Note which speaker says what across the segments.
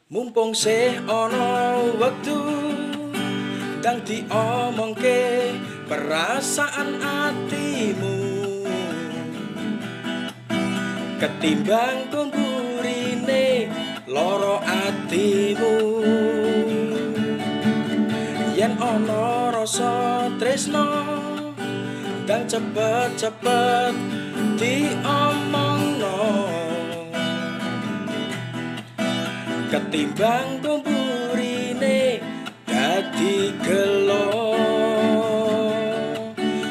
Speaker 1: Mumpung sih ana wektu, ndang diomongke perasaan atimu. Ketimbang kumburine loro atimu. Yen ana rasa tresno, ndang cepet-cepet diomongno. Ketimbang kumburine dadi gelo.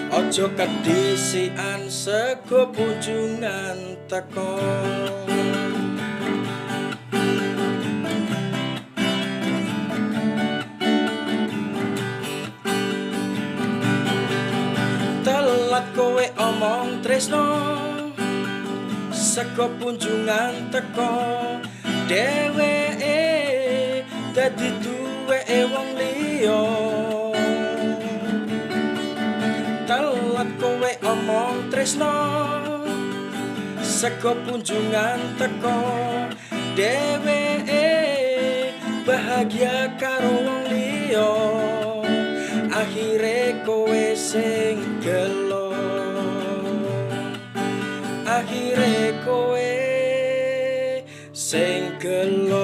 Speaker 1: Aja kedisian sego punjungan teko. Telat kowe omong tresno, sego punjungan teko. Dheweke dadi duweke wong liya. Telat kowe omong tresno, sego punjungan teko. Dheweke bahagia karo wong liya. Akhire kowe sing gelo. Akhire kowe sing gelo.